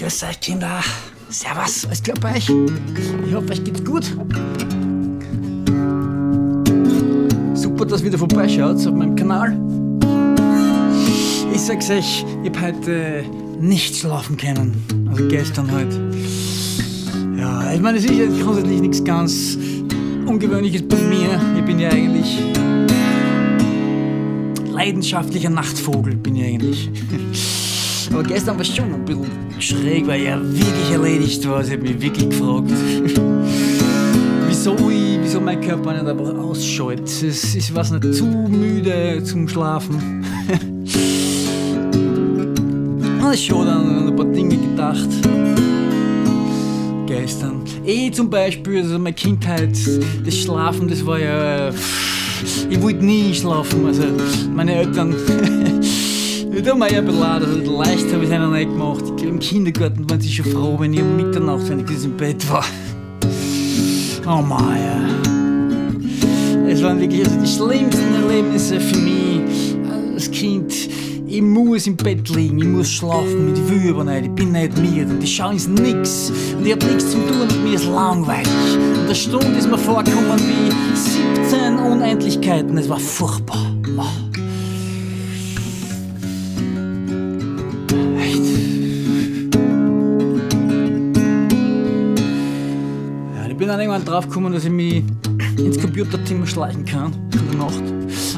Grüß euch, Kinder. Servus, alles klar bei euch? Ich hoffe, euch geht's gut. Super, dass ihr wieder vorbeischaut auf meinem Kanal. Ich sag's euch, ich hab heute nicht schlafen können. Also gestern halt. Ja, ich meine, es ist jetzt grundsätzlich nichts ganz Ungewöhnliches bei mir. Ich bin ja eigentlich leidenschaftlicher Nachtvogel, bin ich eigentlich. Aber gestern war es schon ein bisschen schräg, weil ich ja wirklich erledigt war. Ich hab mich wirklich gefragt, wieso mein Körper nicht einfach ausschaltet. Es ist, was nicht, zu müde zum Schlafen. Und ich schon an ein paar Dinge gedacht. Gestern. Zum Beispiel, also meine Kindheit, das Schlafen, das war ja. Ich wollte nie schlafen. Also meine Eltern. Ich tue mir ja ein bisschen leid, also leicht habe ich es ihnen nicht gemacht. Ich glaube, im Kindergarten waren sie schon froh, wenn ich um Mitternacht wenigstens im Bett war. Oh mein, ja. Es waren wirklich also die schlimmsten Erlebnisse für mich als Kind. Ich muss im Bett liegen, ich muss schlafen, ich will aber nicht, ich bin nicht müde und ich schaue ins Nix und ich hab nichts zu tun und mir ist langweilig. Und eine Stunde ist mir vorgekommen wie 17 Unendlichkeiten, es war furchtbar. Oh. Echt. Ja, ich bin dann irgendwann drauf gekommen, dass ich mich ins Computerzimmer schleichen kann in der Nacht.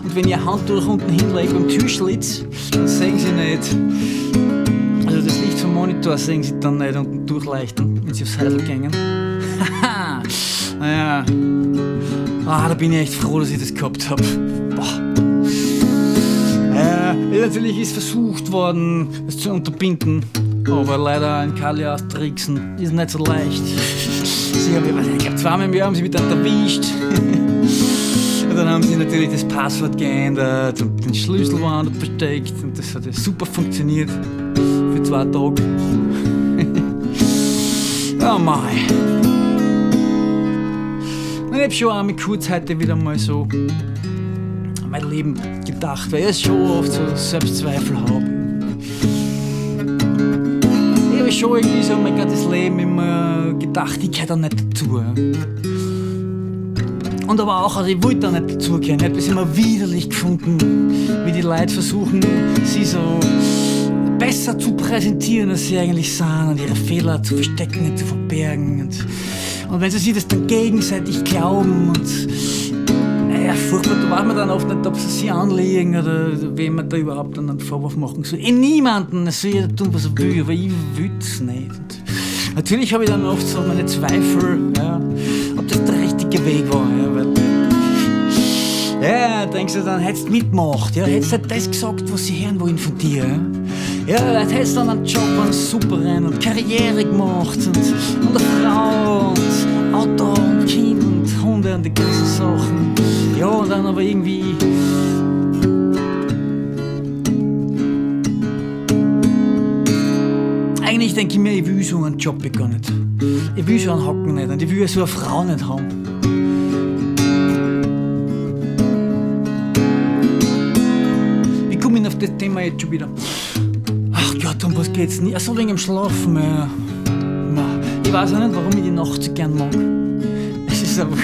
Und wenn ich ein Handtuch unten hinlege beim Tischlitz, dann sehen sie nicht, also das Licht vom Monitor sehen sie dann nicht unten durchleuchten, wenn sie aufs Häusl gehen. Haha, naja, da bin ich echt froh, dass ich das gehabt hab. Ja, natürlich ist versucht worden, es zu unterbinden, aber leider ein Kali austricksen ist nicht so leicht. Sie haben, ich glaube, zweimal im Jahr haben sie mich dann erwischt. Und dann haben sie natürlich das Passwort geändert und den Schlüssel woanders versteckt und das hat ja super funktioniert für 2 Tage. Oh mei. Und ich hab schon einmal kurz heute wieder mal so an mein Leben gedacht, weil ich schon oft so Selbstzweifel habe. Ich habe schon irgendwie so mein ganzes Leben immer gedacht, ich gehöre da nicht dazu. Und aber auch, also ich wollte da nicht dazugehören. Ich habe das immer widerlich gefunden, wie die Leute versuchen, sie so besser zu präsentieren, als sie eigentlich sind und ihre Fehler zu verstecken und zu verbergen. Und wenn sie sich das dann gegenseitig glauben und ja, furchtbar, da weiß man dann oft nicht, ob sie sich anlegen oder wem man da überhaupt dann einen Vorwurf machen soll. Niemanden, es soll jeder tun, was er will, aber ich will's nicht. Und natürlich habe ich dann oft so meine Zweifel, ja, ob das der richtige Weg war. Ja, weil, ja, denkst du dann, hättest du mitgemacht, ja, hättest du halt das gesagt, was sie hören wollen von dir. Ja, ja, hättest dann einen Job, einen superen und Karriere gemacht und eine Frau und Auto und Kind und Hunde und die ganzen Sachen. Ja, und dann aber irgendwie. Eigentlich denke ich mir, ich will so einen Job gar nicht. Ich will so einen Hacken nicht und ich will so eine Frau nicht haben. Wie komme ich auf das Thema jetzt schon wieder? Ach Gott, um was geht's denn? Ach so, wegen dem Schlafen. Ja. Ich weiß auch nicht, warum ich die Nacht so gern mag. Es ist einfach,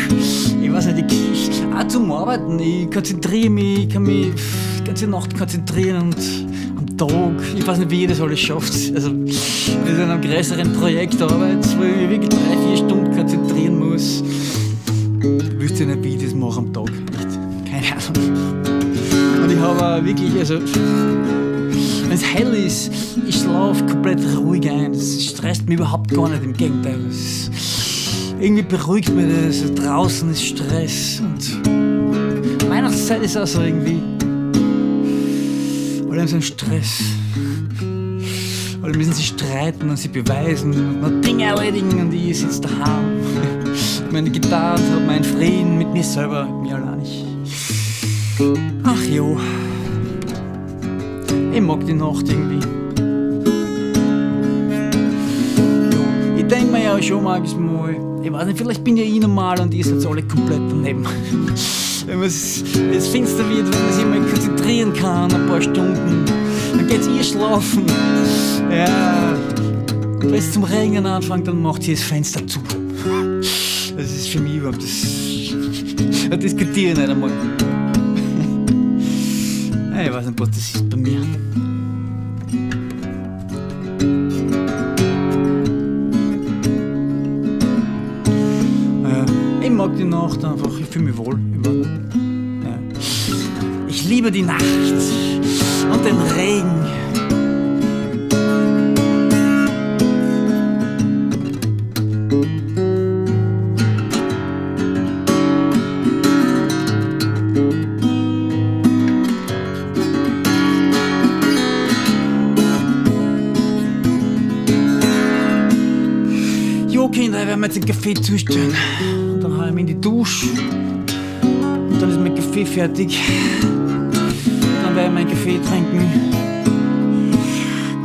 ich weiß nicht, ich, auch zum Arbeiten, ich konzentriere mich, ich kann mich die ganze Nacht konzentrieren und am Tag, ich weiß nicht, wie ihr das alles schafft. Also, wenn ich an einem größeren Projekt arbeite, wo ich mich wirklich 3-4 Stunden konzentrieren muss, wüsste ich nicht, wie ich das mache am Tag. Echt, keine Ahnung. Und ich habe auch wirklich, also, wenn es hell ist, ich schlafe komplett ruhig ein. Das stresst mich überhaupt gar nicht, im Gegenteil. Das irgendwie beruhigt mich das. Draußen ist Stress und Weihnachtszeit ist auch so irgendwie. Alle haben so einen Stress. Alle müssen sich streiten und sich beweisen und noch Dinge erledigen und ich sitze daheim. Meine Gitarre, hab meinen Frieden mit mir selber, mit mir allein. Ach jo. Ich mag die Nacht irgendwie. Ich denke mir ja schon manchmal, ich weiß nicht, vielleicht bin ja ich normal und ihr seid alle komplett daneben. Wenn es finster wird, wenn man sich mal konzentrieren kann, ein paar Stunden, dann geht's ihr schlafen. Ja. Und Wenn es zum Regnen anfängt, dann macht sie das Fenster zu. Das ist für mich überhaupt das. Das diskutiere ich nicht einmal. Ich weiß nicht, was das ist bei mir. Ich mag die Nacht einfach, ich fühle mich wohl. Ja. Ich liebe die Nacht und den Regen. Jo Kinder, ich werde mir jetzt einen Kaffee zustellen. Und dann hau ich mich in die Dusche. Und dann ist mein Kaffee fertig. Dann werde ich meinen Kaffee trinken.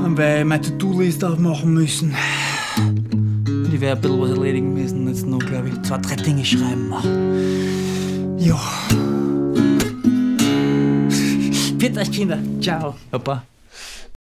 Dann werde ich meine To-Do-List aufmachen müssen. Und ich werde ein bisschen was erledigen müssen. Jetzt noch, glaube ich, 2, 3 Dinge schreiben. Ja. Pfiat euch, Kinder. Ciao. Baba.